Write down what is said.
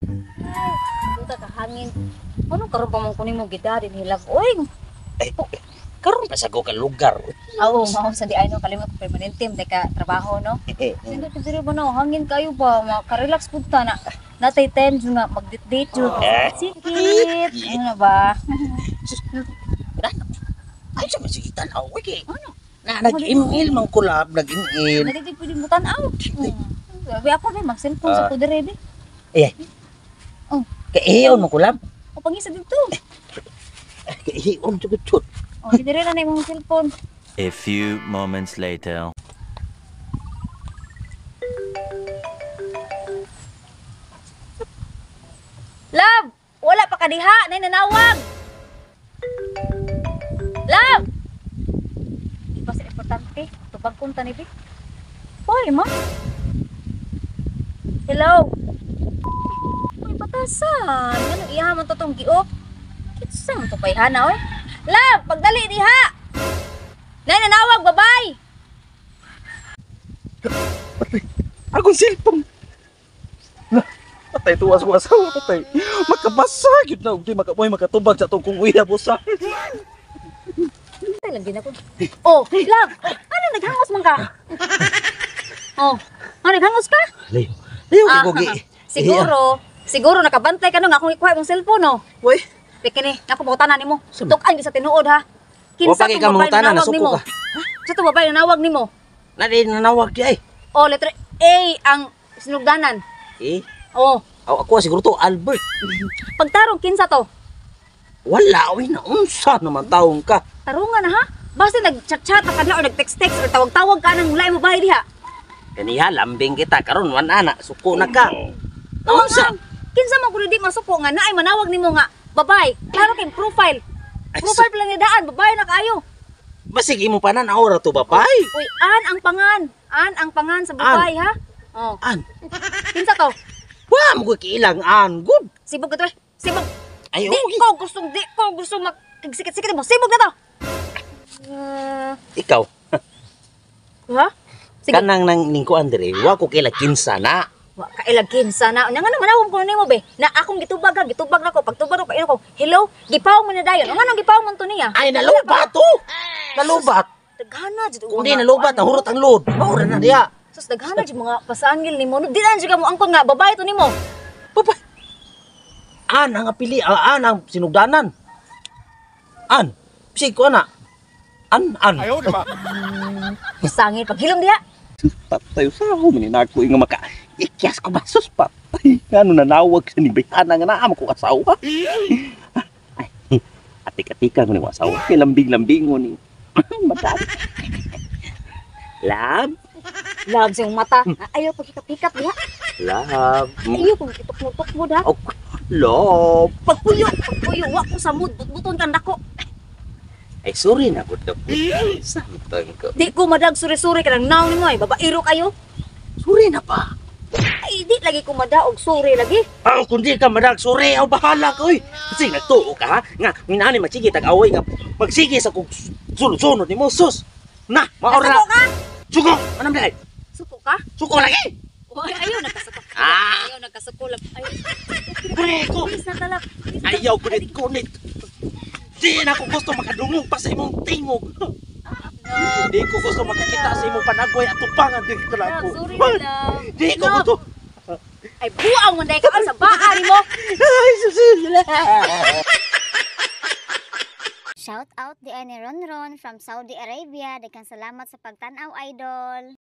Ay, buta ka hangin. Ano karon pa man kunin mo gitara din hilak. Oy, Ay, karon pa sa ko ka lugar. Oo, mao sa di ay no kalimot ko permanente man ka trabaho, no. Sino ko diri ba no hangin kayo ba, maka-relax pud ta na. Natay time jud nga mag-date jud. Sikit. Ano na ba? Ay, sa sige tanaw okay. Ano? Na nag-email man ko lab, nag-email. Dili pwede mo tan-aw. Sabi ako rin, mag-cellphone sa Ah. ko dire bi. Eh. Oh. Kay iyon mo ko lab. O pangisa dito. Kay iyon jud jud. O dire na na imong cellphone. A few moments later. Love, wala pa ka diha, nay nanawag. Love. Di ba sa importante? Tubag kong tanibi. Hoy, ma. Hello. Uy, batasan. Ano iha man to tong giop? Kinsa man to payhana, oy? Love, pagdali diha. Nay nanawag, babay. Akong cellphone. Na, patay tuwas ko asawa patay. Makabasa gyud na og di makaboy makatubag sa atong kung uya busa. Ay, lang din ako. Oh, love. Ano naghangos man ka? Oh, ano naghangos ka? Layo. Layo Ah, kay ko gi. Siguro, siguro nakabantay ka no nga akong ikuha imong cellphone no. Uy, Pikini, ako mangutana nimo. Saan? Tukan gyud sa tinuod ha. Wa pa kay tong ka babae mangutana, nanawag nasuko nimo? ka. Sa to babae nanawag nimo. Na di nanawag di ay. Oh, letter A ang sinugdanan. Eh, Oh, aw, ako siguro to Albert. pagtarong kinsa to? Wala oy na unsa naman taong ka. Tarungan na ha. Basta nag-chat-chat ka diha or nag-text-text or tawag-tawag ka nang wala mo bahay diha. Kaniha lambing kita karon wan ana suko na ka. Naunsa? Kinsa man kuno di masuko nga naay manawag nimo nga babae. Klaro kay profile. Ay, Profile pa lang ni daan, babae na kaayo. Basig imo pa na naora to babay. Uy, an ang pangan. An ang pangan sa babae ha. Oh, An. kinsa to? Wa mo ko kiilang an good. Sibog ka to eh. Sibog. Ay Di okay. ko gustong di ko gusto mag sikit-sikit mo. Sibog na to. Ikaw Ha? Sige. kanang nang ningkuan dire wa ko kaila kinsa na. Wa ka ilag kinsa na. Unya nga naman ko nimo be. Na akong gitubag ha, gitubag na ko. Pagtubag ko ko. Hello, gipaw mo na dayon. Nga nang gipaw man to niya? Ay nalubat to. Nalubat. Daghana jud Kung di nalubat nahurot ang load. Maura na diya. Sus, daghana jud mga pasangil nimo. No, di na jud ka mo angkon nga babae to nimo. Babay. An ang apili, an ang sinugdanan. An. Bisig ko ana. An an. Pasangil paghilom diha. Patay sa ako maninako nga maka ikyas ko basos patay. Ngano nanawag sa ni bayana nga naa ko asawa. Ay, atik-atika ko ni asawa. Kay lambing-lambing mo ni. Mata. Love, Love sa imong mata. Ayaw paghikap-hikap diha. love. Ayaw kung itukmo-tukmo diha. Oh, love. Pagpuyo, pagpuyo wa ko sa mood, butbuton kan dako. Ay, sorry na ko daw. Samtang ko. Di ko madag suri-suri kanang naon nimo ay babaero kayo. Sorry na pa. Ay di lagi ko madaog suri lagi. Aw, kung di ka madag, sorry, aw, bahala ka, oy. Kasi nagtuo ka, ha? Nga, minani, magsige, tag-away nga, magsige sa kung sunod-sunod ni mo, sus. Na, maora. Nasuko ka? Suko! Anong bilay? Suko ka? Suko lagi! Oy, ayaw nagkasuko. Ah! Ayaw nagkasuko lang. Ayaw. Preko! Please na talak. Please na. Ayaw, kunit, kunit. Di na ako gusto makadungog pa sa imong tingog. Di ko gusto makakita sa imong panagway at tupangan di ko lang Love, ko. sorry na love. Di ko Love. gusto. Ay buang man dai ka sa baa nimo. Ay, sus. Shout out di ani Ronron from Saudi Arabia. Daghang salamat sa pagtan-aw, idol.